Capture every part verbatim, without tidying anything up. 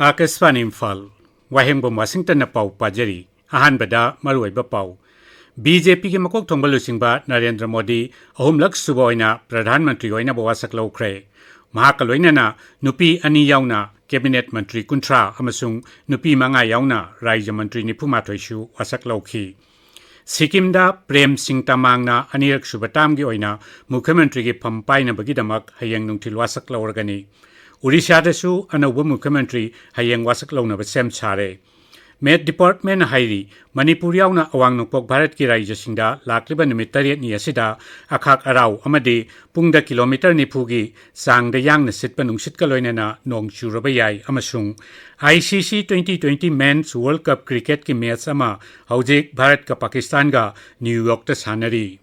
ꯑꯥꯀꯥꯁꯕꯥꯅꯤ ꯏꯝꯐꯥꯜ꯫ ꯋꯥꯍꯦꯡꯕꯝ ꯋꯥꯁꯤꯡꯇꯟꯅ ꯄꯥꯎ ꯄꯥꯖꯔꯤ꯫ ꯑꯍꯥꯟꯕꯗ ꯃꯔꯨꯑꯣꯏꯕ ꯄꯥꯎ꯫ ꯕꯤ ꯖꯦ ꯄꯤꯒꯤ ꯃꯀꯣꯛ ꯊꯣꯡꯕ ꯂꯨꯆꯤꯡꯕ ꯅꯔꯦꯟꯗ꯭ꯔ ꯃꯣꯗꯤ ꯑꯍꯨꯝꯂꯛ ꯁꯨꯕ ꯑꯣꯏꯅ ꯄ꯭ꯔꯙꯥꯟ ꯃꯟꯇ꯭ꯔꯤ ꯑꯣꯏꯅꯕ ꯋꯥꯁꯛ ꯂꯧꯈ꯭ꯔꯦ꯫ ꯃꯍꯥꯛꯀ ꯂꯣꯏꯅꯅ ꯅꯨꯄꯤ ꯑꯅꯤ ꯌꯥꯎꯅ ꯀꯦꯕꯤꯅꯦꯠ ꯃꯟꯇ꯭ꯔꯤ ꯀꯨꯟꯊ꯭ꯔꯥ ꯑꯃꯁꯨꯡ ꯅꯨꯄꯤ ꯃꯉꯥ ꯌꯥꯎꯅ ꯔꯥꯖ꯭ꯌ ꯃꯟꯇ꯭ꯔꯤ ꯅꯤꯐꯨ ꯃꯥꯊꯣꯏꯁꯨ ꯋꯥꯁꯛ ꯂꯧꯈꯤ꯫ ꯁꯤꯛꯀꯤꯝꯗ ꯄ꯭ꯔꯦꯝ ꯁꯤꯡ ꯇꯃꯥꯡꯅ ꯑꯅꯤꯔꯛ ꯁꯨꯕ ꯇꯥꯝꯒꯤ ꯑꯣꯏꯅ ꯃꯨꯈ꯭ꯌ ꯃꯟꯇ꯭ꯔꯤꯒꯤ ꯐꯝ ꯄꯥꯏꯅꯕꯒꯤꯗꯃꯛ ꯍꯌꯦꯡ ꯅꯨꯡꯊꯤꯜ ꯋꯥꯁꯛ ꯂꯧꯔꯒꯅꯤ꯫ ꯎꯔꯤꯁꯥꯗꯁꯨ ꯑꯅꯧꯕ ꯃꯨꯈ꯭ꯌ ꯃꯟꯇ꯭ꯔꯤ ꯍꯌꯦꯡ ꯋꯥꯁꯛ ꯂꯧꯅꯕ ꯁꯦꯝ ꯁꯥꯔꯦ꯫ ꯃꯦꯠ ꯗꯤꯄꯥꯔꯠꯃꯦꯟꯅ ꯍꯥꯏꯔꯤ, ꯃꯅꯤꯄꯨꯔ ꯌꯥꯎꯅ ꯑꯋꯥꯡ ꯅꯣꯡꯄꯣꯛ ꯚꯥꯔꯠꯀꯤ ꯔꯥꯖ꯭ꯌꯁꯤꯡꯗ ꯂꯥꯛꯂꯤꯕ ꯅꯨꯃꯤꯠ ꯇꯔꯦꯠꯅꯤ ꯑꯁꯤꯗ ꯑꯈꯥꯛ ꯑꯔꯥꯎ ꯑꯃꯗꯤ ꯄꯨꯡꯗ ꯀꯤꯂꯣꯃꯤꯇꯔ ꯅꯤꯐꯨꯒꯤ ꯆꯥꯡꯗ ꯌꯥꯡꯅ ꯁꯤꯠꯄ ꯅꯨꯡꯁꯤꯠꯀ ꯂꯣꯏꯅꯅ ꯅꯣꯡ ꯆꯨꯔꯕ ꯌꯥꯏ ꯑꯃꯁꯨꯡ ꯑꯥꯏ ꯁꯤ ꯁꯤ twenty twenty Men's World Cup cricketꯀꯤ ꯃꯦꯠꯆ ꯑꯃ ꯍꯧꯖꯤꯛ ꯚꯥꯔꯠꯀ ꯄꯥꯀꯤꯁꯇꯥꯟꯒ ꯅ꯭ꯌꯨ ꯌꯣꯔꯛꯇ ꯁꯥꯟꯅꯔꯤ꯫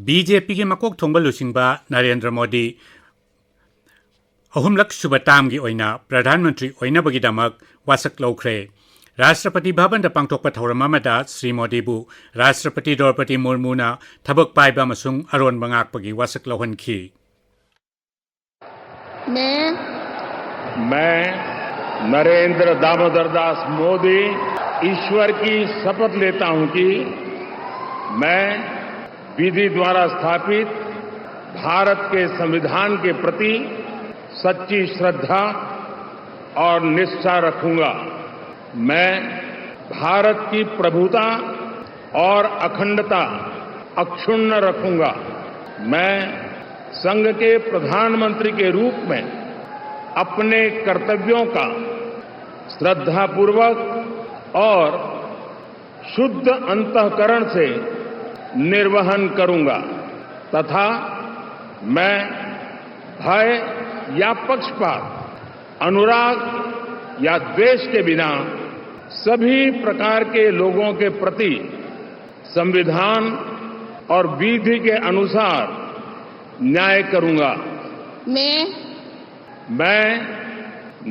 ꯕꯤ ꯖꯦ ꯄꯤꯒꯤ ꯃꯀꯣꯛ ꯊꯣꯡꯕ ꯂꯨꯆꯤꯡꯕ ꯅꯔꯦꯟꯗ꯭ꯔ ꯃꯣꯗꯤ ꯑꯍꯨꯝꯂꯛ ꯁꯨꯕ ꯇꯥꯝꯒꯤ ꯑꯣꯏꯅ ꯄ꯭ꯔꯙꯥꯟ ꯃꯟꯇ꯭ꯔꯤ ꯑꯣꯏꯅꯕꯒꯤꯗꯃꯛ ꯋꯥꯁꯛ ꯂꯧꯈ꯭ꯔꯦ꯫ ꯔꯥꯁꯇ꯭ꯔꯄꯇꯤ ꯚꯕꯟꯗ ꯄꯥꯡꯊꯣꯛꯄ ꯊꯧꯔꯝ ꯑꯃꯗ ꯁ꯭ꯔꯤ ꯃꯣꯗꯤꯕꯨ ꯔꯥꯁꯇ꯭ꯔꯄꯇꯤ ꯗ꯭ꯔꯧꯄꯗꯤ ꯃꯨꯔꯃꯨꯅ ꯊꯕꯛ ꯄꯥꯏꯕ ꯑꯃꯁꯨꯡ ꯑꯔꯣꯟꯕ ꯉꯥꯛꯄꯒꯤ ꯋꯥꯁꯛ ꯂꯧꯍꯟꯈꯤ꯫ मैं मैं नरेंद्र दामोदर दास मोदी ईश्वर की शपथ लेता हूं कि मैं विधि द्वारा स्थापित भारत के संविधान के प्रति सच्ची श्रद्धा और निष्ठा रखूंगा। मैं भारत की प्रभुता और अखंडता अक्षुण्ण रखूंगा। मैं संघ के प्रधानमंत्री के रूप में अपने कर्तव्यों का श्रद्धापूर्वक और शुद्ध अंतःकरण से निर्वहन करूंगा तथा मैं भय या पक्षपात, अनुराग या द्वेष के बिना सभी प्रकार के लोगों के प्रति संविधान और विधि के अनुसार न्याय करूंगा। मैं मैं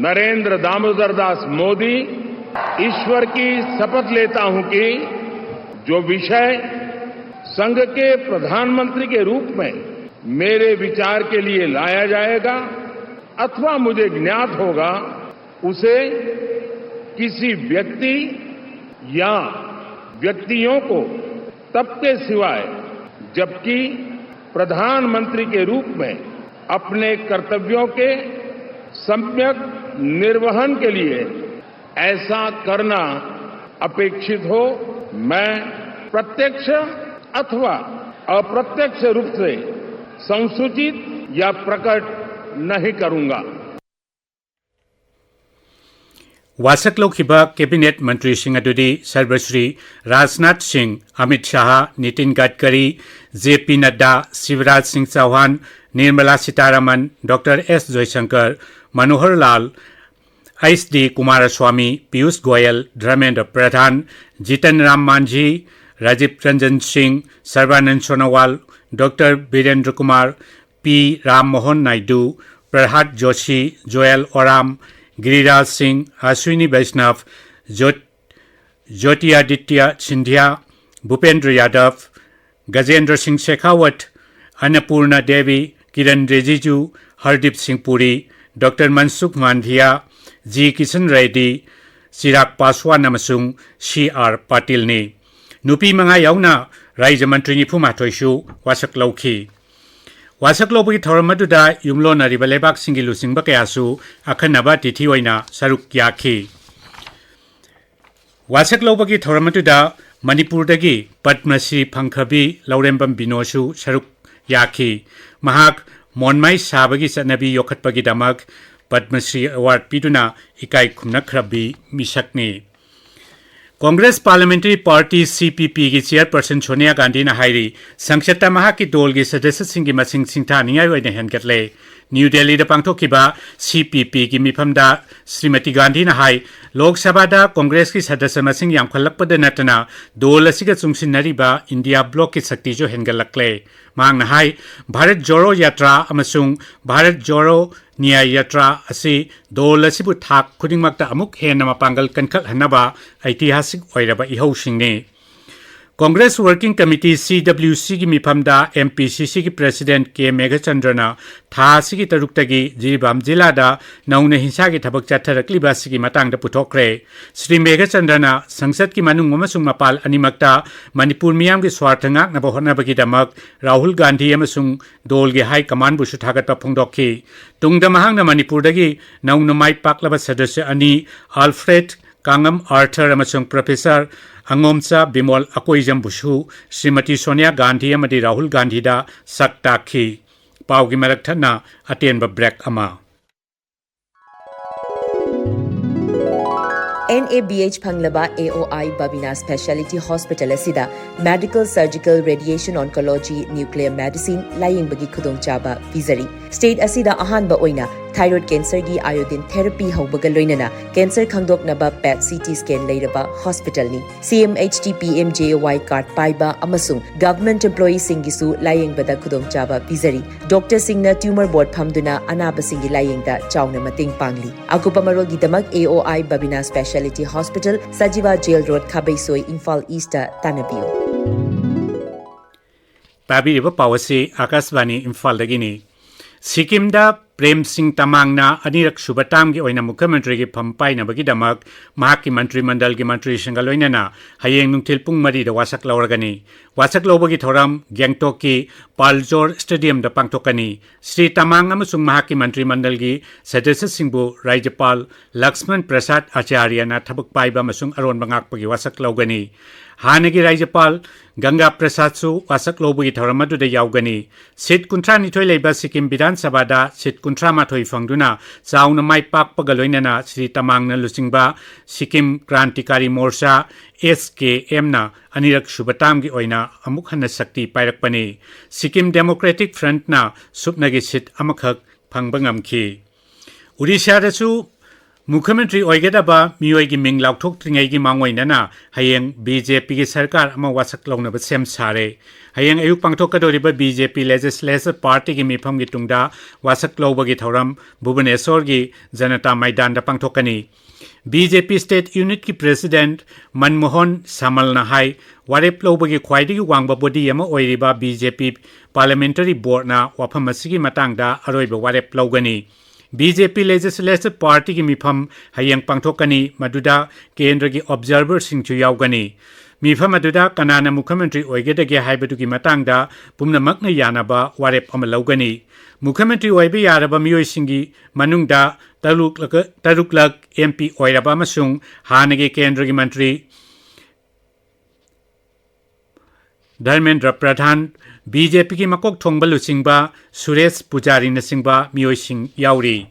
नरेंद्र दामोदर दास मोदी, ईश्वर की शपथ लेता हूं कि जो विषय संघ के प्रधानमंत्री के रूप में मेरे विचार के लिए लाया जाएगा अथवा मुझे ज्ञात होगा, उसे किसी व्यक्ति या व्यक्तियों को तब के सिवाय, जबकि प्रधानमंत्री के रूप में अपने कर्तव्यों के सम्यक निर्वहन के लिए ऐसा करना अपेक्षित हो, मैं प्रत्यक्ष अथवा अप्रत्यक्ष रूप से संसूचित या प्रकट नहीं करूंगा। ꯋꯥꯁꯛ ꯂꯧꯈꯤꯕ ꯀꯦꯕꯤꯅꯦꯠ ꯃꯟꯇ꯭ꯔꯤꯁꯤꯡ ꯑꯗꯨꯗꯤ ꯁꯔꯕꯁ꯭ꯔꯤ ꯔꯥꯖꯅꯥꯊ ꯁꯤꯡ, ꯑꯃꯤꯠ ꯁꯥꯍ, ꯅꯤꯇꯤꯟ ꯒꯗꯀꯔꯤ, ꯖꯦ ꯄꯤ ꯅꯗ꯭ꯗꯥ, ꯁꯤꯕꯔꯥꯖ ꯁꯤꯡ ꯆꯧꯍꯥꯟ, ꯅꯤꯔꯃꯂꯥ ꯁꯤꯇꯥꯔꯥꯃꯟ, ꯗꯣꯛꯇꯔ ꯑꯦꯁ ꯖꯣꯏꯁꯪꯀꯔ, ꯃꯅꯣꯍꯔ ꯂꯥꯜ, ꯑꯩꯆ ꯗꯤ ꯀꯨꯃꯥꯔꯁ꯭ꯋꯥꯃꯤ, ꯄꯤꯌꯨꯁ ꯒꯣꯌꯜ, ꯙꯔꯃꯦꯟꯗ꯭ꯔ ꯄ꯭ꯔꯙꯥꯟ, ꯖꯤꯇꯟ ꯔꯥꯝ ꯃꯥꯟꯖꯤ, ꯔꯥꯖꯤꯕ ꯔꯟꯖꯟ ꯁꯤꯡ, ꯁꯔꯕꯥꯅꯟ ꯁꯣꯅꯣꯋꯥꯜ, ꯗꯣꯛꯇꯔ ꯕꯤꯔꯦꯟꯗ꯭ꯔ ꯀꯨꯃꯥꯔ, ꯄꯤ ꯔꯥꯝ ꯃꯣꯍꯟ ꯅꯥꯏꯗꯨ, ꯄ꯭ꯔꯍꯥꯗ ꯖꯣꯁꯤ, ꯖꯣꯌꯦꯜ ꯑꯣꯔꯥꯝ, ꯒꯤꯔꯤꯔꯥꯖ ꯁꯤꯡ, ꯑꯁ꯭ꯋꯤꯅꯤ ꯕꯩꯁꯅꯚ, ꯖꯣꯠ-, ꯖꯣꯇꯤꯌꯥꯗꯤꯇ꯭ꯌ ꯁꯤꯟꯙ꯭ꯌꯥ, ꯚꯨꯄꯦꯟꯗ꯭ꯔ ꯌꯥꯗꯚ, ꯒꯖꯦꯟꯗ꯭ꯔ ꯁꯤꯡ ꯁꯦꯈꯥꯋꯠ, ꯑꯟꯅꯄꯨꯔꯅ ꯗꯦꯕꯤ, ꯀꯤꯔꯟ ꯔꯤꯖꯤꯖꯨ, ꯍꯔꯗꯤꯞ ꯁꯤꯡ ꯄꯨꯔꯤ, ꯗꯣꯛꯇꯔ ꯃꯟꯁꯨꯈ ꯃꯥꯟꯙꯤꯌꯥ, ꯖꯤ ꯀꯤꯁꯟ ꯔꯦꯗꯤ, ꯆꯤꯔꯥꯒ ꯄꯥꯁꯋꯥꯟ ꯑꯃꯁꯨꯡ ꯁꯤ ꯑꯥꯔ ꯄꯥꯇꯤꯜꯅꯤ꯫ ꯅꯨꯄꯤ ꯃꯉꯥ ꯌꯥꯎꯅ ꯔꯥꯖ꯭ꯌ ꯃꯟꯇ꯭ꯔꯤ ꯅꯤꯐꯨ ꯃꯥꯊꯣꯏꯁꯨ ꯋꯥꯁꯛ ꯂꯧꯈꯤ꯫ ꯋꯥꯁꯛ ꯂꯧꯕꯒꯤ ꯊꯧꯔꯝ ꯑꯗꯨꯗ ꯌꯨꯝꯂꯣꯟꯅꯔꯤꯕ ꯂꯩꯕꯥꯛꯁꯤꯡꯒꯤ ꯂꯨꯆꯤꯡꯕ ꯀꯌꯥꯁꯨ ꯑꯈꯟꯅꯕ ꯑꯇꯤꯊꯤ ꯑꯣꯏꯅ ꯁꯔꯨꯛ ꯌꯥꯈꯤ꯫ ꯋꯥꯁꯛ ꯂꯧꯕꯒꯤ ꯊꯧꯔꯝ ꯑꯗꯨꯗ ꯃꯅꯤꯄꯨꯔꯗꯒꯤ ꯄꯗꯃ ꯁ꯭ꯔꯤ ꯐꯪꯈ꯭ꯔꯕꯤ ꯂꯧꯔꯦꯝꯕꯝ ꯕꯤꯅꯣꯁꯨ ꯁꯔꯨꯛ ꯌꯥꯈꯤ꯫ ꯃꯍꯥꯛ ꯃꯣꯟꯃꯩ ꯁꯥꯕꯒꯤ ꯆꯠꯅꯕꯤ ꯌꯣꯛꯈꯠꯄꯒꯤꯗꯃꯛ ꯄꯗꯃ ꯁ꯭ꯔꯤ ꯑꯦꯋꯥꯔꯗ ꯄꯤꯗꯨꯅ ꯏꯀꯥꯏ ꯈꯨꯝꯅꯈ꯭ꯔꯕꯤ ꯃꯤꯁꯛꯅꯤ꯫ ꯀꯣꯡꯒ꯭ꯔꯦꯁ ꯄꯥꯔꯂꯤꯌꯥꯃꯦꯟꯇꯔꯤ ꯄꯥꯔꯇꯤ, ꯁꯤ ꯄꯤ ꯄꯤꯒꯤ ꯆꯦꯌꯔꯄꯔꯁꯟ ꯁꯣꯅꯤꯌꯥ ꯒꯥꯟꯙꯤꯅ ꯍꯥꯏꯔꯤ, ꯁꯪꯁꯠꯇ ꯃꯍꯥꯛꯀꯤ ꯗꯣꯜꯒꯤ ꯁꯗꯁ꯭ꯌꯁꯤꯡꯒꯤ ꯃꯁꯤꯡ ꯁꯤꯡꯊꯥꯅꯤꯡꯉꯥꯏ ꯑꯣꯏꯅ ꯍꯦꯟꯒꯠꯂꯦ꯫ ꯅ꯭ꯌꯨ ꯗꯦꯜꯂꯤꯗ ꯄꯥꯡꯊꯣꯛꯈꯤꯕ ꯁꯤ ꯄꯤ ꯄꯤꯒꯤ ꯃꯤꯐꯝꯗ ꯁ꯭ꯔꯤꯃꯇꯤ ꯒꯥꯟꯙꯤꯅ ꯍꯥꯏ, ꯂꯣꯛ ꯁꯚꯥꯗ ꯀꯣꯡꯒ꯭ꯔꯦꯁꯀꯤ ꯁꯗꯁ꯭ꯌ ꯃꯁꯤꯡ ꯌꯥꯝꯈꯠꯂꯛꯄꯗ ꯅꯠꯇꯅ ꯗꯣꯜ ꯑꯁꯤꯒ ꯆꯨꯡꯁꯤꯟꯅꯔꯤꯕ ꯏꯟꯗꯤꯌꯥ ꯕ꯭ꯂꯣꯛꯀꯤ ꯁꯛꯇꯤꯁꯨ ꯍꯦꯟꯒꯠꯂꯛꯂꯦ꯫ ꯃꯍꯥꯛꯅ ꯍꯥꯏ, ꯚꯥꯔꯠ ꯖꯣꯔꯣ ꯌꯥꯇ꯭ꯔꯥ ꯑꯃꯁꯨꯡ ꯚꯥꯔꯠ ꯖꯣꯔꯣ ꯅ꯭ꯌꯥꯌ ꯌꯥꯇ꯭ꯔꯥ ꯑꯁꯤ ꯗꯣꯜ ꯑꯁꯤꯕꯨ ꯊꯥꯛ ꯈꯨꯗꯤꯡꯃꯛꯇ ꯑꯃꯨꯛ ꯍꯦꯟꯅ ꯃꯄꯥꯡꯒꯜ ꯀꯟꯈꯠꯍꯟꯅꯕ ꯑꯩꯇꯤꯍꯥꯁꯤꯛ ꯑꯣꯏꯔꯕ ꯏꯍꯧꯁꯤꯡꯅꯤ꯫ ꯀꯣꯡꯒ꯭ꯔꯦꯁ ꯋꯥꯔꯀꯤꯡ ꯀꯃꯤꯇꯤ, ꯁꯤ ꯗꯕ꯭ꯂ꯭ꯌꯨ ꯁꯤꯒꯤ ꯃꯤꯐꯝꯗ ꯑꯦꯝ ꯄꯤ ꯁꯤ ꯁꯤꯒꯤ ꯄ꯭ꯔꯦꯁꯤꯗꯦꯟꯠ ꯀꯦ ꯃꯦꯘꯆꯟꯗ꯭ꯔꯅ ꯊꯥ ꯑꯁꯤꯒꯤ ꯇꯔꯨꯛꯇꯒꯤ ꯖꯤꯔꯤꯕꯥꯝ ꯖꯤꯂꯥꯗ ꯅꯧꯅ ꯍꯤꯡꯁꯥꯒꯤ ꯊꯕꯛ ꯆꯠꯊꯔꯛꯂꯤꯕ ꯑꯁꯤꯒꯤ ꯃꯇꯥꯡꯗ ꯄꯨꯊꯣꯛꯈ꯭ꯔꯦ꯫ ꯁ꯭ꯔꯤ ꯃꯦꯘꯆꯟꯗ꯭ꯔꯅ ꯁꯪꯁꯠꯀꯤ ꯃꯅꯨꯡ ꯑꯃꯁꯨꯡ ꯃꯄꯥꯟ ꯑꯅꯤꯃꯛꯇ ꯃꯅꯤꯄꯨꯔ ꯃꯤꯌꯥꯝꯒꯤ ꯁ꯭ꯋꯥꯔꯊ ꯉꯥꯛꯅꯕ ꯍꯣꯠꯅꯕꯒꯤꯗꯃꯛ ꯔꯥꯍꯨꯜ ꯒꯥꯟꯙꯤ ꯑꯃꯁꯨꯡ ꯗꯣꯜꯒꯤ ꯍꯥꯏ ꯀꯃꯥꯟꯕꯨꯁꯨ ꯊꯥꯒꯠꯄ ꯐꯣꯡꯗꯣꯛꯈꯤ꯫ ꯇꯨꯡꯗ ꯃꯍꯥꯛꯅ ꯃꯅꯤꯄꯨꯔꯗꯒꯤ ꯅꯧꯅ ꯃꯥꯏ ꯄꯥꯛꯂꯕ ꯁꯗꯁ꯭ꯌ ꯑꯅꯤ, ꯑꯜꯐ꯭ꯔꯦꯗ ꯀꯥꯡꯉꯝ ꯑꯥꯔꯊꯔ ꯑꯃꯁꯨꯡ ꯄ꯭ꯔꯣꯐꯦꯁꯔ ꯑꯉꯣꯝꯆꯥ ꯕꯤꯃꯣꯜ ꯑꯀꯣꯏꯖꯝꯕꯨꯁꯨ ꯁ꯭ꯔꯤꯃꯇꯤ ꯁꯣꯅꯤꯌꯥ ꯒꯥꯟꯙꯤ ꯑꯃꯗꯤ ꯔꯥꯍꯨꯜ ꯒꯥꯟꯙꯤꯗ ꯁꯛ ꯇꯥꯛꯈꯤ꯫ ꯄꯥꯎꯒꯤ ꯃꯔꯛ ꯊꯠꯅ ꯑꯇꯦꯟꯕ ꯕ꯭ꯔꯦꯛ ꯑꯃ꯫ ꯑꯦꯟ ꯑꯦ ꯕꯤ ꯑꯩꯆ ꯐꯪꯂꯕ A O I Babina speciality hospital ꯑꯁꯤꯗ medical, surgical, radiation oncology, nuclear medicine ꯂꯥꯌꯦꯡꯕꯒꯤ ꯈꯨꯗꯣꯡꯆꯥꯕ ꯄꯤꯖꯔꯤ꯫ ꯁ꯭ꯇꯦꯠ ꯑꯁꯤꯗ ꯑꯍꯥꯟꯕ ꯑꯣꯏꯅ ꯊꯥꯏꯔꯣꯏꯗ ꯀꯦꯟꯁꯔꯒꯤ ꯑꯥꯏꯑꯣꯗꯤꯟ ꯊꯦꯔꯥꯄꯤ ꯍꯧꯕꯒ ꯂꯣꯏꯅꯅ ꯀꯦꯟꯁꯔ ꯈꯪꯗꯣꯛꯅꯕ ꯄꯦꯠ ꯁꯤ ꯇꯤ ꯁ꯭ꯀꯦꯟ ꯂꯩꯔꯕ ꯍꯣꯁꯄꯤꯇꯥꯜꯅꯤ꯫ C M H T P M J A Y card ꯄꯥꯏꯕ ꯑꯃꯁꯨꯡ ꯒꯚꯔꯟꯃꯦꯟꯠ ꯑꯦꯝꯄ꯭ꯂꯣꯌꯤꯁꯤꯡꯒꯤꯁꯨ ꯂꯥꯌꯦꯡꯕꯗ ꯈꯨꯗꯣꯡꯆꯥꯕ ꯄꯤꯖꯔꯤ꯫ ꯗꯣꯛꯇꯔꯁꯤꯡꯅ ꯇ꯭ꯌꯨꯃꯔ ꯕꯣꯔꯗ ꯐꯝꯗꯨꯅ ꯑꯅꯥꯕꯁꯤꯡꯒꯤ ꯂꯥꯌꯦꯡꯗ ꯆꯥꯎꯅ ꯃꯇꯦꯡ ꯄꯥꯡꯂꯤ꯫ ꯑꯀꯨꯞꯄ ꯃꯔꯣꯜꯒꯤꯗꯃꯛ A O I Babina speciality hospital, Sajiwa jail road, Khabeisoi, Imphal east ꯇꯥꯟꯅꯕꯤꯌꯨ꯫ ꯇꯥꯕꯤꯔꯤꯕ ꯄꯥꯎ ꯑꯁꯤ ꯑꯥꯀꯥꯁꯕꯥꯅꯤ ꯏꯝꯐꯥꯜꯗꯒꯤꯅꯤ꯫ ꯁꯤꯛꯀꯤꯝꯗ ꯄ꯭ꯔꯦꯝ ꯁꯤꯡ ꯇꯃꯥꯡꯅ ꯑꯅꯤꯔꯛ ꯁꯨꯕ ꯇꯥꯝꯒꯤ ꯑꯣꯏꯅ ꯃꯨꯈ꯭ꯌꯃꯟꯇ꯭ꯔꯤꯒꯤ ꯐꯝ ꯄꯥꯏꯅꯕꯒꯤꯗꯃꯛ ꯃꯍꯥꯛꯀꯤ ꯃꯟꯇ꯭ꯔꯤ ꯃꯟꯗꯜꯒꯤ ꯃꯟꯇ꯭ꯔꯤꯁꯤꯡꯒ ꯂꯣꯏꯅꯅ ꯍꯌꯦꯡ ꯅꯨꯡꯊꯤꯜ ꯄꯨꯡ ꯃꯔꯤꯗ ꯋꯥꯁꯛ ꯂꯧꯔꯒꯅꯤ꯫ ꯋꯥꯁꯛ ꯂꯧꯕꯒꯤ ꯊꯧꯔꯝ ꯒꯦꯡꯇꯣꯛꯀꯤ ꯄꯥꯜꯖꯣꯔ ꯁ꯭ꯇꯦꯗꯤꯌꯝꯗ ꯄꯥꯡꯊꯣꯛꯀꯅꯤ꯫ ꯁ꯭ꯔꯤ ꯇꯃꯥꯡ ꯑꯃꯁꯨꯡ ꯃꯍꯥꯛꯀꯤ ꯃꯟꯇ꯭ꯔꯤ ꯃꯟꯗꯜꯒꯤ ꯁꯗꯁ꯭ꯌꯁꯤꯡꯕꯨ ꯔꯥꯖ꯭ꯌꯄꯥꯜ ꯂꯛꯁꯃꯟ ꯄ꯭ꯔꯁꯥꯗ ꯑꯥꯆꯥꯔꯌꯅ ꯊꯕꯛ ꯄꯥꯏꯕ ꯑꯃꯁꯨꯡ ꯑꯔꯣꯟꯕ ꯉꯥꯛꯄꯒꯤ ꯋꯥꯁꯛ ꯂꯧꯒꯅꯤ꯫ ꯍꯥꯟꯅꯒꯤ ꯔꯥꯖ꯭ꯌꯄꯥꯜ ꯒꯪꯒꯥ ꯄ꯭ꯔꯁꯥꯗꯁꯨ ꯋꯥꯁꯛ ꯂꯧꯕꯒꯤ ꯊꯧꯔꯝ ꯑꯗꯨꯗ ꯌꯥꯎꯒꯅꯤ꯫ ꯁꯤꯠ ꯀꯨꯟꯊ꯭ꯔꯥ ꯅꯤꯊꯣꯏ ꯂꯩꯕ ꯁꯤꯛꯀꯤꯝ ꯕꯤꯙꯥꯟ ꯁꯚꯥꯗ ꯁꯤꯠ ꯀꯨꯟꯊ꯭ꯔꯥ ꯃꯥꯊꯣꯏ ꯐꯪꯗꯨꯅ ꯆꯥꯎꯅ ꯃꯥꯏ ꯄꯥꯛꯄꯒ ꯂꯣꯏꯅꯅ ꯁ꯭ꯔꯤ ꯇꯃꯥꯡꯅ ꯂꯨꯆꯤꯡꯕ ꯁꯤꯛꯀꯤꯝ ꯀ꯭ꯔꯥꯟꯇꯤꯀꯥꯔꯤ ꯃꯣꯔꯆꯥ, ꯑꯦꯁ ꯀꯦ ꯑꯦꯝꯅ ꯑꯅꯤꯔꯛ ꯁꯨꯕ ꯇꯥꯝꯒꯤ ꯑꯣꯏꯅ ꯑꯃꯨꯛ ꯍꯟꯅ ꯁꯛꯇꯤ ꯄꯥꯏꯔꯛꯄꯅꯤ꯫ ꯁꯤꯛꯀꯤꯝ ꯗꯦꯃꯣꯀ꯭ꯔꯦꯇꯤꯛ ꯐ꯭ꯔꯟꯠꯅ ꯁꯨꯞꯅꯒꯤ ꯁꯤꯠ ꯑꯃꯈꯛ ꯐꯪꯕ ꯉꯝꯈꯤ꯫ ꯎꯔꯤꯁꯥꯗꯁꯨ ꯃꯨꯈ꯭ꯌ ꯃꯟꯇ꯭ꯔꯤ ꯑꯣꯏꯒꯗꯕ ꯃꯤꯑꯣꯏꯒꯤ ꯃꯤꯡ ꯂꯥꯎꯊꯣꯛꯇ꯭ꯔꯤꯉꯩꯒꯤ ꯃꯥꯡꯑꯣꯏꯅꯅ ꯍꯌꯦꯡ ꯕꯤ ꯖꯦ ꯄꯤꯒꯤ ꯁꯔꯀꯥꯔ ꯑꯃ ꯋꯥꯁꯛ ꯂꯧꯅꯕ ꯁꯦꯝ ꯁꯥꯔꯦ꯫ ꯍꯌꯦꯡ ꯑꯌꯨꯛ ꯄꯥꯡꯊꯣꯛꯀꯗꯧꯔꯤꯕ ꯕꯤ ꯖꯦ ꯄꯤ Legislature Partyꯒꯤ ꯃꯤꯐꯝꯒꯤ ꯇꯨꯡꯗ ꯋꯥꯁꯛ ꯂꯧꯕꯒꯤ ꯊꯧꯔꯝ ꯚꯨꯕꯅꯦꯁꯣꯔꯒꯤ ꯖꯅꯇꯥ ꯃꯩꯗꯥꯟꯗ ꯄꯥꯡꯊꯣꯛꯀꯅꯤ꯫ ꯕꯤ ꯖꯦ ꯄꯤ State Unitꯀꯤ President ꯃꯟꯃꯣꯍꯟ ꯁꯥꯃꯜꯅ ꯍꯥꯏ, ꯋꯥꯔꯦꯞ ꯂꯧꯕꯒꯤ ꯈ꯭ꯋꯥꯏꯗꯒꯤ ꯋꯥꯡꯕ body ꯑꯃ ꯑꯣꯏꯔꯤꯕ ꯕꯤ ꯖꯦ ꯄꯤ Parliamentary Boardꯅ ꯋꯥꯐꯝ ꯑꯁꯤꯒꯤ ꯃꯇꯥꯡꯗ ꯑꯔꯣꯏꯕ ꯋꯥꯔꯦꯞ ꯂꯧꯒꯅꯤ꯫ ꯕꯤ ꯖꯦ ꯄꯤ Legislature Partyꯒꯤ ꯃꯤꯐꯝ ꯍꯌꯦꯡ ꯄꯥꯡꯊꯣꯛꯀꯅꯤ, ꯃꯗꯨꯗ ꯀꯦꯟꯗ꯭ꯔꯒꯤ observerꯁꯤꯡꯁꯨ ꯌꯥꯎꯒꯅꯤ꯫ ꯃꯤꯐꯝ ꯑꯗꯨꯗ ꯀꯅꯥꯅ ꯃꯨꯈ꯭ꯌ ꯃꯟꯇ꯭ꯔꯤ ꯑꯣꯏꯒꯗꯒꯦ ꯍꯥꯏꯕꯗꯨꯒꯤ ꯃꯇꯥꯡꯗ ꯄꯨꯝꯅꯃꯛꯅ ꯌꯥꯅꯕ ꯋꯥꯔꯦꯞ ꯑꯃ ꯂꯧꯒꯅꯤ꯫ ꯃꯨꯈ꯭ꯌ ꯃꯟꯇ꯭ꯔꯤ ꯑꯣꯏꯕ ꯌꯥꯔꯕ ꯃꯤꯑꯣꯏꯁꯤꯡꯒꯤ ꯃꯅꯨꯡꯗ ꯇꯔꯨꯛꯂꯛ, ꯇꯔꯨꯛꯂꯛ ꯑꯦꯝ ꯄꯤ ꯑꯣꯏꯔꯕ ꯑꯃꯁꯨꯡ ꯍꯥꯟꯅꯒꯤ ꯀꯦꯟꯗ꯭ꯔꯒꯤ ꯃꯟꯇ꯭ꯔꯤ ꯙꯔꯃꯦꯟꯗ꯭ꯔ ꯄ꯭ꯔꯙꯥꯟ, ꯕꯤ ꯖꯦ ꯄꯤꯒꯤ ꯃꯀꯣꯛ ꯊꯣꯡꯕ ꯂꯨꯆꯤꯡꯕ ꯁꯨꯔꯦꯁ ꯄꯨꯖꯥꯔꯤꯅꯆꯤꯡꯕ ꯃꯤꯑꯣꯏꯁꯤꯡ ꯌꯥꯎꯔꯤ꯫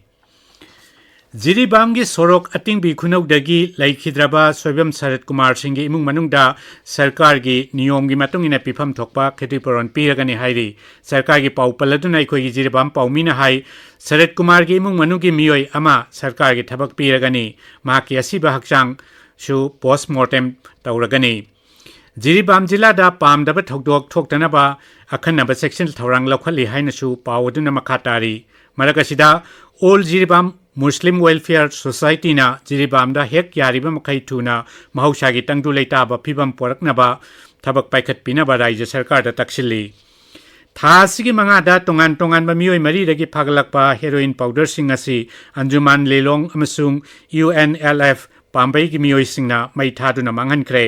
ꯖꯤꯔꯤꯕꯥꯝꯒꯤ ꯁꯣꯔꯣꯛ ꯑꯇꯤꯡꯕꯤ ꯈꯨꯅꯧꯗꯒꯤ ꯂꯩꯈꯤꯗ꯭ꯔꯕ ꯁꯣꯏꯕꯝ ꯁꯔꯠ ꯀꯨꯃꯥꯔ ꯁꯤꯡꯒꯤ ꯏꯃꯨꯡ ꯃꯅꯨꯡꯗ ꯁꯔꯀꯥꯔꯒꯤ ꯅꯤꯌꯣꯝꯒꯤ ꯃꯇꯨꯡ ꯏꯟꯅ ꯄꯤꯐꯝ ꯊꯣꯛꯄ ꯈꯦꯇ꯭ꯔꯤꯄꯨꯔꯣꯟ ꯄꯤꯔꯒꯅꯤ ꯍꯥꯏꯔꯤ꯫ ꯁꯔꯀꯥꯔꯒꯤ ꯄꯥꯎ ꯄꯜꯂꯗꯨꯅ ꯑꯩꯈꯣꯏꯒꯤ ꯖꯤꯔꯤꯕꯥꯝ ꯄꯥꯎꯃꯤꯅ ꯍꯥꯏ, ꯁꯔꯠ ꯀꯨꯃꯥꯔꯒꯤ ꯏꯃꯨꯡ ꯃꯅꯨꯡꯒꯤ ꯃꯤꯑꯣꯏ ꯑꯃ ꯁꯔꯀꯥꯔꯒꯤ ꯊꯕꯛ ꯄꯤꯔꯒꯅꯤ꯫ ꯃꯍꯥꯛꯀꯤ ꯑꯁꯤꯕ ꯍꯛꯆꯥꯡꯁꯨ post mortem ꯇꯧꯔꯒꯅꯤ꯫ ꯖꯤꯔꯤꯕꯥꯝ ꯖꯤꯂꯥꯗ ꯄꯥꯝꯗꯕ ꯊꯧꯗꯣꯛ ꯊꯣꯛꯇꯅꯕ ꯑꯈꯟꯅꯕ ꯆꯦꯛꯁꯤꯟ ꯊꯧꯔꯥꯡ ꯂꯧꯈꯠꯂꯤ ꯍꯥꯏꯅꯁꯨ ꯄꯥꯎ ꯑꯗꯨꯅ ꯃꯈꯥ ꯇꯥꯔꯤ꯫ ꯃꯔꯛ ꯑꯁꯤꯗ, All Jiribam Muslim Welfare Societyꯅ ꯖꯤꯔꯤꯕꯥꯝꯗ ꯍꯦꯛ ꯌꯥꯔꯤꯕ ꯃꯈꯩ ꯊꯨꯅ ꯃꯍꯧꯁꯥꯒꯤ ꯇꯪꯗꯨ ꯂꯩꯇꯥꯕ ꯐꯤꯕꯝ ꯄꯨꯔꯛꯅꯕ ꯊꯕꯛ ꯄꯥꯏꯈꯠꯄꯤꯅꯕ ꯔꯥꯖ꯭ꯌ ꯁꯔꯀꯥꯔꯗ ꯇꯛꯁꯤꯜꯂꯤ꯫ ꯊꯥ ꯑꯁꯤꯒꯤ ꯃꯉꯥꯗ ꯇꯣꯉꯥꯟ ꯇꯣꯉꯥꯟꯕ ꯃꯤꯑꯣꯏ ꯃꯔꯤꯗꯒꯤ ꯐꯥꯒꯠꯂꯛꯄ heroin powderꯁꯤꯡ ꯑꯁꯤ ꯑꯟꯖꯨꯃꯥꯟ ꯂꯤꯂꯣꯡ ꯑꯃꯁꯨꯡ ꯌꯨ ꯑꯦꯟ ꯑꯦꯜ ꯑꯦꯐ ꯄꯥꯝꯕꯩꯒꯤ ꯃꯤꯑꯣꯏꯁꯤꯡꯅ ꯃꯩ ꯊꯥꯗꯨꯅ ꯃꯥꯡꯍꯟꯈ꯭ꯔꯦ꯫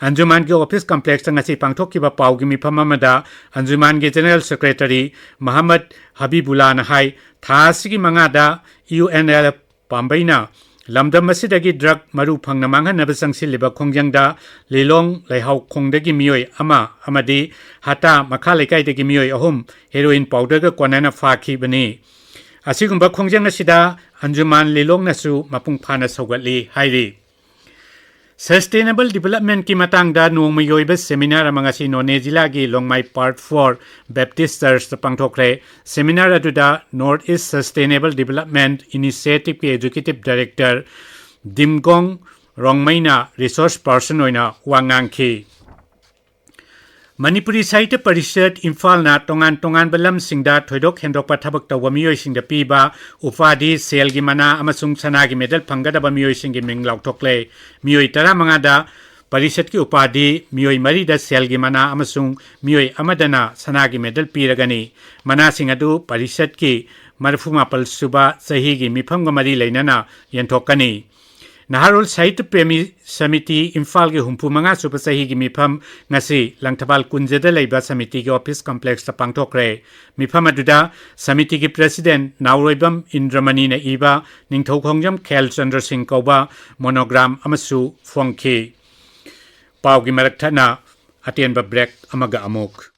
ꯑꯟꯖꯨꯃꯥꯟꯒꯤ office complexꯇ ꯉꯁꯤ ꯄꯥꯡꯊꯣꯛꯈꯤꯕ ꯄꯥꯎꯒꯤ ꯃꯤꯐꯝ ꯑꯃꯗ ꯑꯟꯖꯨꯃꯥꯟꯒꯤ General Secretary ꯃꯍꯝꯃꯗ ꯍꯕꯤꯕꯨꯜꯂꯥꯅ ꯍꯥꯏ, ꯊꯥ ꯑꯁꯤꯒꯤ ꯃꯉꯥꯗ ꯌꯨ ꯑꯦꯟ ꯑꯦꯜ ꯑꯦꯐ ꯄꯥꯝꯕꯩꯅ ꯂꯝꯗꯝ ꯑꯁꯤꯗꯒꯤ drug ꯃꯔꯨ ꯐꯪꯅ ꯃꯥꯡꯍꯟꯅꯕ ꯆꯪꯁꯤꯜꯂꯤꯕ ꯈꯣꯡꯖꯪꯗ ꯂꯤꯂꯣꯡ ꯂꯩꯍꯥꯎꯈꯣꯡꯗꯒꯤ ꯃꯤꯑꯣꯏ ꯑꯃ ꯑꯃꯗꯤ ꯍꯇꯥ ꯃꯈꯥ ꯂꯩꯀꯥꯏꯗꯒꯤ ꯃꯤꯑꯣꯏ ꯑꯍꯨꯝ heroin powderꯒ ꯀꯣꯟꯅꯅ ꯐꯥꯈꯤꯕꯅꯤ꯫ ꯑꯁꯤꯒꯨꯝꯕ ꯈꯣꯡꯖꯪ ꯑꯁꯤꯗ ꯑꯟꯖꯨꯃꯥꯟ ꯂꯤꯂꯣꯡꯅꯁꯨ ꯃꯄꯨꯡ ꯐꯥꯅ ꯁꯧꯒꯠꯂꯤ ꯍꯥꯏꯔꯤ꯫ Sustainable Developmentꯀꯤ ꯃꯇꯥꯡꯗ ꯅꯣꯡꯃꯒꯤ ꯑꯣꯏꯕ seminar ꯑꯃ ꯉꯁꯤ ꯅꯣꯅꯦ ꯖꯤꯂꯥꯒꯤ ꯂꯣꯡꯃꯥꯏ Part four Baptist Churchꯇ ꯄꯥꯡꯊꯣꯛꯈ꯭ꯔꯦ꯫ Seminar ꯑꯗꯨꯗ North East Sustainable Development Initiativeꯀꯤ Executive Director ꯗꯤꯝꯒꯣꯡ ꯔꯣꯡꯃꯩꯅ resource person ꯑꯣꯏꯅ ꯋꯥ ꯉꯥꯡꯈꯤ꯫ ꯃꯅꯤꯄꯨꯔꯤ ꯁꯥꯍꯤꯇ꯭ꯌ ꯄꯔꯤꯁꯠ ꯏꯝꯐꯥꯜꯅ ꯇꯣꯉꯥꯟ ꯇꯣꯉꯥꯟꯕ ꯂꯝꯁꯤꯡꯗ ꯊꯣꯏꯗꯣꯛ ꯍꯦꯟꯗꯣꯛꯄ ꯊꯕꯛ ꯇꯧꯕ ꯃꯤꯑꯣꯏꯁꯤꯡꯗ ꯄꯤꯕ ꯎꯄꯥꯙꯤ, ꯁꯦꯜꯒꯤ ꯃꯅꯥ ꯑꯃꯁꯨꯡ ꯁꯅꯥꯒꯤ ꯃꯦꯗꯜ ꯐꯪꯒꯗꯕ ꯃꯤꯑꯣꯏꯁꯤꯡꯒꯤ ꯃꯤꯡ ꯂꯥꯎꯊꯣꯛꯂꯦ꯫ ꯃꯤꯑꯣꯏ ꯇꯔꯥꯃꯉꯥꯗ ꯄꯔꯤꯁꯠꯀꯤ ꯎꯄꯥꯙꯤ, ꯃꯤꯑꯣꯏ ꯃꯔꯤꯗ ꯁꯦꯜꯒꯤ ꯃꯅꯥ ꯑꯃꯁꯨꯡ ꯃꯤꯑꯣꯏ ꯑꯃꯗꯅ ꯁꯅꯥꯒꯤ ꯃꯦꯗꯜ ꯄꯤꯔꯒꯅꯤ꯫ ꯃꯅꯥꯁꯤꯡ ꯑꯗꯨ ꯄꯔꯤꯁꯠꯀꯤ ꯃꯔꯤꯐꯨ ꯃꯥꯄꯜ ꯁꯨꯕ ꯆꯍꯤꯒꯤ ꯃꯤꯐꯝꯒ ꯃꯔꯤ ꯂꯩꯅꯅ ꯌꯦꯟꯊꯣꯛꯀꯅꯤ꯫ ꯅꯍꯥꯔꯣꯜ ꯁꯥꯍꯤꯇ꯭ꯌ ꯄ꯭ꯔꯦꯃꯤ ꯁꯃꯤꯇꯤ ꯏꯝꯐꯥꯜꯒꯤ ꯍꯨꯝꯐꯨ ꯃꯉꯥ ꯁꯨꯕ ꯆꯍꯤꯒꯤ ꯃꯤꯐꯝ ꯉꯁꯤ ꯂꯪꯊꯕꯥꯜ ꯀꯨꯟꯖꯗ ꯂꯩꯕ ꯁꯃꯤꯇꯤꯒꯤ office complexꯇ ꯄꯥꯡꯊꯣꯛꯈ꯭ꯔꯦ꯫ ꯃꯤꯐꯝ ꯑꯗꯨꯗ ꯁꯃꯤꯇꯤꯒꯤ president ꯅꯥꯎꯔꯣꯏꯕꯝ ꯏꯟꯗ꯭ꯔꯃꯅꯤꯅ ꯏꯕ ꯅꯤꯡꯊꯧ ꯈꯣꯡꯖꯝ ꯈꯦꯜ ꯆꯟꯗ꯭ꯔ ꯁꯤꯡ ꯀꯧꯕ monogram ꯑꯃꯁꯨ ꯐꯣꯡꯈꯤ꯫ ꯄꯥꯎꯒꯤ ꯃꯔꯛ ꯊꯠꯅ ꯑꯇꯦꯟꯕ break ꯑꯃꯒ ꯑꯃꯨꯛ꯫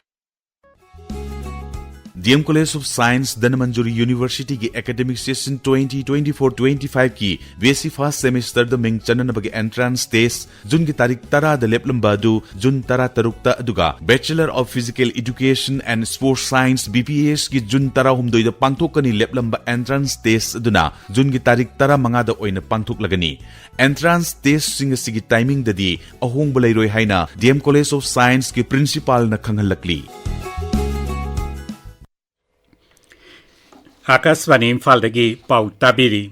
D M College of Science, Dhanmanjuri Universityꯒꯤ academic session twenty twenty-four twenty-fiveꯀꯤ B S C first semesterꯗ ꯃꯤꯡ ꯆꯟꯅꯅꯕꯒꯤ entrance test Juneꯒꯤ ꯇꯥꯔꯤꯛ ꯇꯔꯥꯗ ꯂꯦꯞꯂꯝꯕ ꯑꯗꯨ June ꯇꯔꯥꯇꯔꯨꯛꯇ, ꯑꯗꯨꯒ Bachelor of Physical Education and Sports Science, B P Sꯒꯤ June ꯇꯔꯥꯍꯨꯝꯗꯣꯏꯗ ꯄꯥꯡꯊꯣꯛꯀꯅꯤ ꯂꯦꯞꯂꯝꯕ entrance test ꯑꯗꯨꯅ Juneꯒꯤ ꯇꯥꯔꯤꯛ ꯇꯔꯥꯃꯉꯥꯗ ꯑꯣꯏꯅ ꯄꯥꯡꯊꯣꯛꯂꯒꯅꯤ꯫ Entrance testꯁꯤꯡ ꯑꯁꯤꯒꯤ timingꯗꯗꯤ ꯑꯍꯣꯡꯕ ꯂꯩꯔꯣꯏ ꯍꯥꯏꯅ D M College of Scienceꯀꯤ principalꯅ ꯈꯪꯍꯜꯂꯛꯂꯤ꯫ ꯑꯥꯀꯥꯁꯕꯥꯅꯤ ꯏꯝꯐꯥꯜꯗꯒꯤ ꯄꯥꯎ ꯇꯥꯕꯤꯔꯤ꯫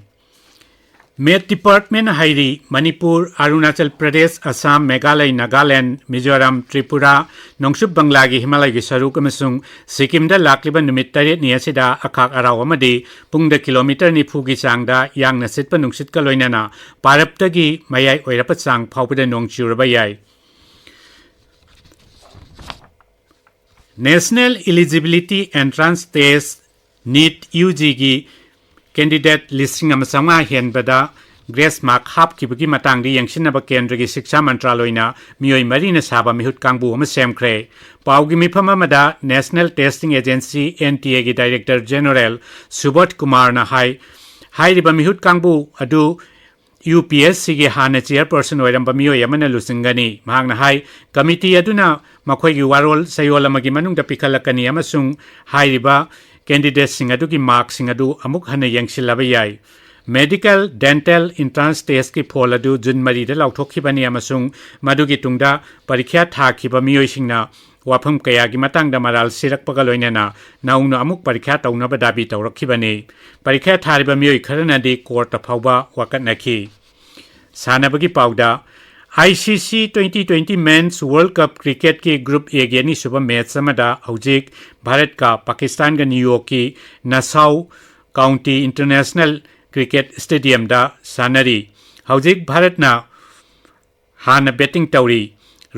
Met Department ꯍꯥꯏꯔꯤ, ꯃꯅꯤꯄꯨꯔ, ꯑꯔꯨꯅꯥꯆꯜ ꯄ꯭ꯔꯗꯦꯁ, ꯑꯁꯥꯝ, ꯃꯦꯘꯥꯂꯌ, ꯅꯥꯒꯥꯂꯦꯟꯗ, ꯃꯤꯖꯣꯔꯥꯝ, ꯇ꯭ꯔꯤꯄꯨꯔꯥ, ꯅꯣꯡꯆꯨꯞ ꯕꯪꯂꯥꯒꯤ ꯍꯤꯃꯥꯂꯌꯒꯤ ꯁꯔꯨꯛ ꯑꯃꯁꯨꯡ ꯁꯤꯛꯀꯤꯝꯗ ꯂꯥꯛꯂꯤꯕ ꯅꯨꯃꯤꯠ ꯇꯔꯦꯠꯅꯤ ꯑꯁꯤꯗ ꯑꯈꯥꯛ ꯑꯔꯥꯎ ꯑꯃꯗꯤ ꯄꯨꯡꯗ kilometre ꯅꯤꯐꯨꯒꯤ ꯆꯥꯡꯗ ꯌꯥꯡꯅ ꯁꯤꯠꯄ ꯅꯨꯡꯁꯤꯠꯀ ꯂꯣꯏꯅꯅ ꯄꯥꯔꯞꯇꯒꯤ ꯃꯌꯥꯏ ꯑꯣꯏꯔꯞꯄ ꯆꯥꯡ ꯐꯥꯎꯕꯗ ꯅꯣꯡ ꯆꯨꯔꯕ ꯌꯥꯏ꯫ National Eligibility Entrance Test, NEET, UGꯒꯤ candidate ꯂꯤꯁꯤꯡ ꯑꯃ ꯆꯥꯝꯃꯉꯥ ꯍꯦꯟꯕꯗ grace mark ꯍꯥꯞꯈꯤꯕꯒꯤ ꯃꯇꯥꯡꯗ ꯌꯦꯡꯁꯤꯟꯅꯕ ꯀꯦꯟꯗ꯭ꯔꯒꯤ ꯁꯤꯛꯁꯥ ꯃꯟꯇ꯭ꯔꯥꯂꯣꯏꯅ ꯃꯤꯑꯣꯏ ꯃꯔꯤꯅ ꯁꯥꯕ ꯃꯤꯍꯨꯠ ꯀꯥꯡꯕꯨ ꯑꯃ ꯁꯦꯝꯈ꯭ꯔꯦ꯫ ꯄꯥꯎꯒꯤ ꯃꯤꯐꯝ ꯑꯃꯗ National Testing Agency, NTAꯒꯤ Director General ꯁꯨꯕꯣꯙ ꯀꯨꯃꯥꯔꯅ ꯍꯥꯏ, ꯍꯥꯏꯔꯤꯕ ꯃꯤꯍꯨꯠ ꯀꯥꯡꯕꯨ ꯑꯗꯨ ꯌꯨ ꯄꯤ ꯑꯦꯁ ꯁꯤꯒꯤ ꯍꯥꯟꯅ ꯆꯤꯌꯔꯄꯔꯁꯟ ꯑꯣꯏꯔꯝꯕ ꯃꯤꯑꯣꯏ ꯑꯃꯅ ꯂꯨꯆꯤꯡꯒꯅꯤ꯫ ꯃꯍꯥꯛꯅ ꯍꯥꯏ, ꯀꯃꯤꯇꯤ ꯑꯗꯨꯅ ꯃꯈꯣꯏꯒꯤ ꯋꯥꯔꯣꯜ ꯆꯌꯣꯜ ꯑꯃꯒꯤ ꯃꯅꯨꯡꯗ ꯄꯤꯈꯠꯂꯛꯀꯅꯤ ꯑꯃꯁꯨꯡ ꯍꯥꯏꯔꯤꯕ ꯀꯦꯟꯗꯤꯗꯦꯠꯁꯤꯡ ꯑꯗꯨꯒꯤ ꯃꯥꯔꯛꯁꯤꯡ ꯑꯗꯨ ꯑꯃꯨꯛ ꯍꯟꯅ ꯌꯦꯡꯁꯤꯜꯂꯕ ꯌꯥꯏ꯫ ꯃꯦꯗꯤꯀꯦꯜ ꯗꯦꯟꯇꯦꯜ ꯏꯟꯇ꯭ꯔꯥꯟꯁ ꯇꯦꯁꯀꯤ ꯐꯣꯜ ꯑꯗꯨ ꯖꯨꯟ ꯃꯔꯤꯗ ꯂꯥꯎꯊꯣꯛꯈꯤꯕꯅꯤ ꯑꯃꯁꯨꯡ ꯃꯗꯨꯒꯤ ꯇꯨꯡꯗ ꯄꯔꯤꯈ꯭ꯌꯥ ꯊꯥꯈꯤꯕ ꯃꯤꯑꯣꯏꯁꯤꯡꯅ ꯋꯥꯐꯝ ꯀꯌꯥꯒꯤ ꯃꯇꯥꯡꯗ ꯃꯔꯥꯜ ꯁꯤꯔꯛꯄꯒ ꯂꯣꯏꯅꯅ ꯅꯧꯅ ꯑꯃꯨꯛ ꯄꯔꯤꯈ꯭ꯌꯥ ꯇꯧꯅꯕ ꯗꯥꯕꯤ ꯇꯧꯔꯛꯈꯤꯕꯅꯤ꯫ ꯄꯔꯤꯈ꯭ꯌꯥ ꯊꯥꯔꯤꯕ ꯃꯤꯑꯣꯏ ꯈꯔꯅꯗꯤ ꯀꯣꯔꯠꯇ ꯐꯥꯎꯕ ꯋꯥꯀꯠꯅꯈꯤ꯫ ꯁꯥꯟꯅꯕꯒꯤ ꯄꯥꯎꯗ, ꯑꯥꯏ ꯁꯤ ꯁꯤ twenty twenty Men's World Cup cricketꯀꯤ Group Aꯒꯤ ꯑꯅꯤꯁꯨꯕ ꯃꯦꯆ ꯑꯃꯗ ꯍꯧꯖꯤꯛ ꯚꯥꯔꯠꯀ ꯄꯥꯀꯤꯁꯇꯥꯟꯒ ꯅ꯭ꯌꯨ ꯌꯣꯔꯛꯀꯤ ꯅꯁꯥꯎ ꯀꯥꯎꯟꯇꯤ ꯏꯟꯇꯔꯅꯦꯁꯅꯦꯜ ꯀ꯭ꯔꯤꯀꯦꯠ ꯁ꯭ꯇꯦꯗꯤꯌꯝꯗ ꯁꯥꯟꯅꯔꯤ꯫ ꯍꯧꯖꯤꯛ ꯚꯥꯔꯠꯅ ꯍꯥꯟꯅ ꯕꯦꯇꯤꯡ ꯇꯧꯔꯤ꯫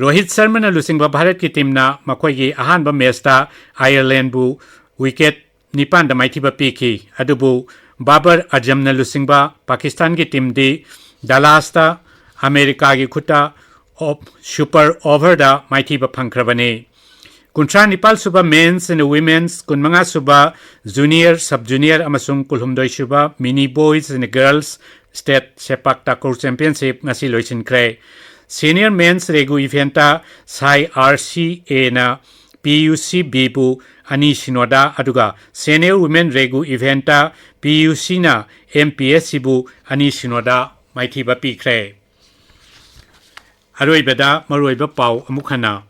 ꯔꯣꯍꯤꯠ ꯁꯔꯃꯅ ꯂꯨꯆꯤꯡꯕ ꯚꯥꯔꯠꯀꯤ ꯇꯤꯝꯅ ꯃꯈꯣꯏꯒꯤ ꯑꯍꯥꯟꯕ ꯃꯦꯆꯇ ꯑꯥꯌꯔꯂꯦꯟꯕꯨ ꯋꯤꯀꯦꯠ ꯅꯤꯄꯥꯟꯗ ꯃꯥꯏꯊꯤꯕ ꯄꯤꯈꯤ꯫ ꯑꯗꯨꯕꯨ ꯕꯥꯕꯔ ꯑꯖꯝꯅ ꯂꯨꯆꯤꯡꯕ ꯄꯥꯀꯤꯁꯇꯥꯟꯒꯤ ꯇꯤꯝꯗꯤ ꯗꯂꯥꯁꯇ ꯑꯃꯦꯔꯤꯀꯥꯒꯤ ꯈꯨꯠꯇ ꯑꯣꯞ-, ꯁꯨꯄꯔ ꯑꯣꯚꯔꯗ ꯃꯥꯏꯊꯤꯕ ꯐꯪꯈ꯭ꯔꯕꯅꯤ꯫ ꯀꯨꯟꯊ꯭ꯔꯥ ꯅꯤꯄꯥꯜ ꯁꯨꯕ Men's and Women's, ꯀꯨꯟꯃꯉꯥ ꯁꯨꯕ Junior, Sub Junior ꯑꯃꯁꯨꯡ ꯀꯨꯟꯍꯨꯝꯗꯣꯏ ꯁꯨꯕ Mini Boys and Girls State sepak takraw championship ꯉꯁꯤ ꯂꯣꯏꯁꯤꯟꯈ꯭ꯔꯦ꯫ Senior Men's ꯔꯦꯒꯨ ꯏꯚꯦꯟꯠꯇ ꯁꯥꯏ ꯑꯥꯔ ꯁꯤ ꯑꯦꯅ ꯄꯤ ꯌꯨ ꯁꯤ ꯕꯤꯕꯨ ꯑꯅꯤ ꯁꯤꯅꯣꯗ, ꯑꯗꯨꯒ Senior Women ꯔꯦꯒꯨ ꯏꯚꯦꯟꯠꯇ ꯄꯤ ꯌꯨ ꯁꯤꯅ ꯑꯦꯝ ꯄꯤ ꯑꯦꯁ ꯁꯤꯕꯨ ꯑꯅꯤ ꯁꯤꯅꯣꯗ ꯃꯥꯏꯊꯤꯕ ꯄꯤꯈ꯭ꯔꯦ꯫ ꯑꯔꯣꯏꯕꯗ ꯃꯔꯨꯑꯣꯏꯕ ꯄꯥꯎ ꯑꯃꯨꯛ ꯍꯟꯅ꯫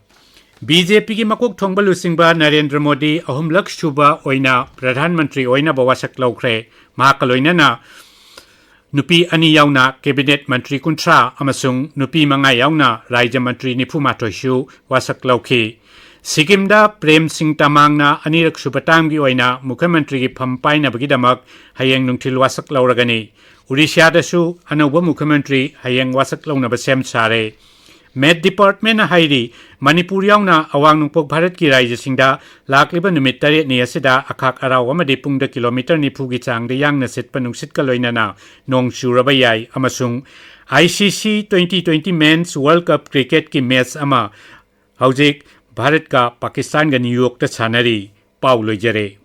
ꯕꯤ ꯖꯦ ꯄꯤꯒꯤ ꯃꯀꯣꯛ ꯊꯣꯡꯕ ꯂꯨꯆꯤꯡꯕ ꯅꯔꯦꯟꯗ꯭ꯔ ꯃꯣꯗꯤ ꯑꯍꯨꯝꯂꯛ ꯁꯨꯕ ꯑꯣꯏꯅ ꯄ꯭ꯔꯙꯥꯟ ꯃꯟꯇ꯭ꯔꯤ ꯑꯣꯏꯅꯕ ꯋꯥꯁꯛ ꯂꯧꯈ꯭ꯔꯦ꯫ ꯃꯍꯥꯛꯀ ꯂꯣꯏꯅꯅ ꯅꯨꯄꯤ ꯑꯅꯤ ꯌꯥꯎꯅ ꯀꯦꯕꯤꯅꯦꯠ ꯃꯟꯇ꯭ꯔꯤ ꯀꯨꯟꯊ꯭ꯔꯥ ꯑꯃꯁꯨꯡ ꯅꯨꯄꯤ ꯃꯉꯥ ꯌꯥꯎꯅ ꯔꯥꯖ꯭ꯌ ꯃꯟꯇ꯭ꯔꯤ ꯅꯤꯐꯨ ꯃꯥꯊꯣꯏꯁꯨ ꯋꯥꯁꯛ ꯂꯧꯈꯤ꯫ ꯁꯤꯛꯀꯤꯝꯗ ꯄ꯭ꯔꯦꯝ ꯁꯤꯡ ꯇꯃꯥꯡꯅ ꯑꯅꯤꯔꯛ ꯁꯨꯕ ꯇꯥꯝꯒꯤ ꯑꯣꯏꯅ ꯃꯨꯈ꯭ꯌ ꯃꯟꯇ꯭ꯔꯤꯒꯤ ꯐꯝ ꯄꯥꯏꯅꯕꯒꯤꯗꯃꯛ ꯍꯌꯦꯡ ꯅꯨꯡꯊꯤꯜ ꯋꯥꯁꯛ ꯂꯧꯔꯒꯅꯤ꯫ ꯎꯔꯤꯁ꯭ꯌꯥꯗꯁꯨ ꯑꯅꯧꯕ ꯃꯨꯈ꯭ꯌ ꯃꯟꯇ꯭ꯔꯤ ꯍꯌꯦꯡ ꯋꯥꯁꯛ ꯂꯧꯅꯕ ꯁꯦꯝ ꯁꯥꯔꯦ꯫ ꯃꯦꯠ ꯗꯤꯄꯥꯔꯠꯃꯦꯟꯠꯅ ꯍꯥꯏꯔꯤ, ꯃꯅꯤꯄꯨꯔ ꯌꯥꯎꯅ ꯑꯋꯥꯡ ꯅꯣꯡꯄꯣꯛ ꯚꯥꯔꯠꯀꯤ ꯔꯥꯖ꯭ꯌꯁꯤꯡꯗ ꯂꯥꯛꯂꯤꯕ ꯅꯨꯃꯤꯠ ꯇꯔꯦꯠꯅꯤ ꯑꯁꯤꯗ ꯑꯈꯥꯛ ꯑꯔꯥꯎ ꯑꯃꯗꯤ ꯄꯨꯡꯗ ꯀꯤꯂꯣꯃꯤꯇꯔ ꯅꯤꯐꯨꯒꯤ ꯆꯥꯡꯗ ꯌꯥꯡꯅ ꯁꯤꯠꯄ ꯅꯨꯡꯁꯤꯠꯀ ꯂꯣꯏꯅꯅ ꯅꯣꯡ ꯆꯨꯔꯕ ꯌꯥꯏ ꯑꯃꯁꯨꯡ ꯑꯥꯏ ꯁꯤ ꯁꯤ twenty twenty Men's World Cup cricketꯀꯤ ꯃꯦꯠꯆ ꯑꯃ ꯍꯧꯖꯤꯛ ꯚꯥꯔꯠꯀ ꯄꯥꯀꯤꯁꯇꯥꯟꯒ ꯅ꯭ꯌꯨ ꯌꯣꯔꯛꯇ ꯁꯥꯟꯅꯔꯤ꯫ ꯄꯥꯎ ꯂꯣꯏꯖꯔꯦ꯫